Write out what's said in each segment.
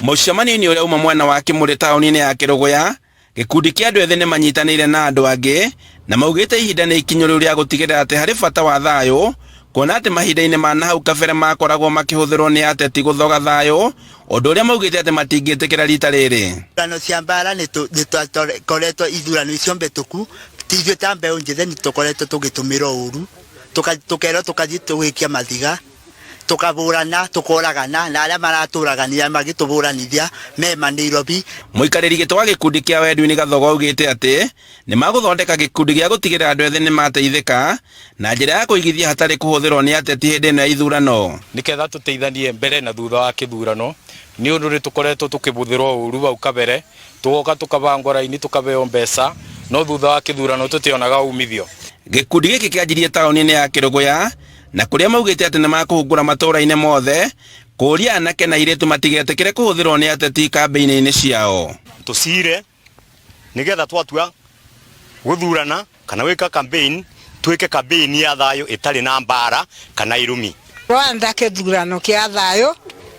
Mũcemanio-inĩ ũrĩa uma mwena wa Kĩmũrĩ taũni-inĩ ya Kĩrũgũya, gĩkundi kĩa andũ ethĩ nĩ manyitanĩire na andũ angĩ na maugĩte ihinda nĩ ikinyu rĩu rĩa gũtigĩrĩra atĩ harĩ bata wa thayũ, kuona atĩ mahinda-inĩ ma nahau kabere makoragwo makĩhũthĩrwo nĩ ateti gũthoga thayũ, ũndũ ũrĩa maugĩte atĩ matingĩtĩkĩra rita rĩrĩ. Ithurano cia mbara nĩ twakoretwo ithurano icio mbĩtũku, ti ithuĩ ta mbeũ njĩthĩ nĩ tũkoretwo tũgĩtũmĩrwo ũru, tũkerwo tũkathiĩ tũgĩikia mathiga, tũkabũrana, tũkoragana, na arĩa maratũragania magĩtũbũranithia me ma Nairobi. Mũikarĩri gĩtĩ wa gĩkundi kĩa Edwin Gathogo augĩte atĩ nĩ magũthondeka gĩkundi gĩa gũtigĩrĩra andũ ethĩ nĩ mateithĩka na njĩra ya kũigithia hatarĩ kũhũthĩrwo nĩ ateti hĩndĩ ĩno ya ithurano. Nĩketha tũteithanie mbere na thutha wa kĩthurano nĩ ũndũ nĩ tũkoretwo tũkĩbũthĩrwo ũru hau kabere, tũgoka tũkabangwo raini tũkabeo mbeca no thutha wa kĩthurano tũtionaga umithio. Gĩkundi gĩkĩ kĩanjirie taũni-inĩ ya Kĩrũgũya na kũrĩa maugĩte atĩ nĩ makũhungura matũũra-inĩ mothe kũũria anake na airĩtu matigetĩkĩre kũhũthĩrwo nĩ ateti kambĩini-inĩ ciao. Tũcire nĩgetha twatua gũthurana kana gwĩka campaign twĩke campaign ya thayũ ĩtarĩ na mbara kana irumi. Rwanda kĩthurano kĩa thayũ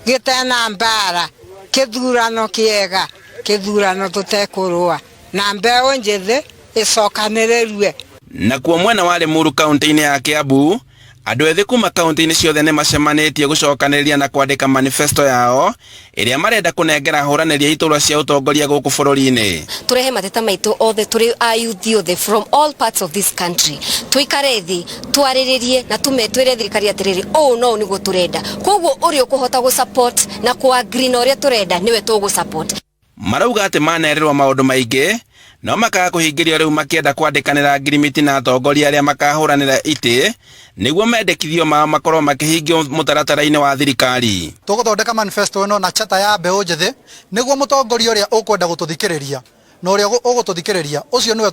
gĩtena mbara, kĩthurano kĩega, kĩthurano tũtekũrũa na mbeũ njĩthĩ ĩcokanĩrĩrue. Nakuo mwena wa Limuru kaunti-inĩ ya Kiambu, andũ ethĩ kuma kaunti-inĩ ciothe nĩ macemanĩtie gũcokanĩrĩria na kwandĩka manifesto yao ĩrĩa marenda kũnengera ahũranĩri a iturwa cia ũtongoria gũkũ bũrũri-inĩ. Tũrehe mateta maitũ othe tũrĩ a youth othe from all parts of this country, tũikare thĩ twarĩrĩrie na tume twĩre thirikari atĩrĩrĩ, ũũ no nĩguo tũrenda, koguo ũrĩa ũkũhota gũ support na kũ agree na ũrĩa tũrenda nĩwe tũgũ support. Marauga atĩ manerĩrwo maũndũ maingĩ no makaga kũhingĩrio, rĩu makĩenda kwandĩkanĩra ngirimiti na atongoria arĩa makahũranĩra itĩ nĩguo mendekithio mao makorwo makĩhingio mũtaratara-inĩ wa thirikari. Tũgũthondeka manifesto ĩno na charter ya mbeũ njĩthĩ nĩguo mũtongoria ũrĩa ũkwenda gũtũthikĩrĩria na ũrĩa ũgũtũthikĩrĩria ũcio nĩwe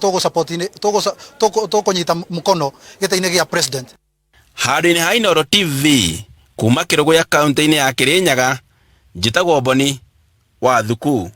tũkũnyita mũkono gĩtĩ-inĩ gĩa president. Handũ-inĩ ha Inooro TV kuma Kĩrũgũya kaunti-inĩ ya Kĩrĩnyaga, njĩtagwo Boni wa Thuku.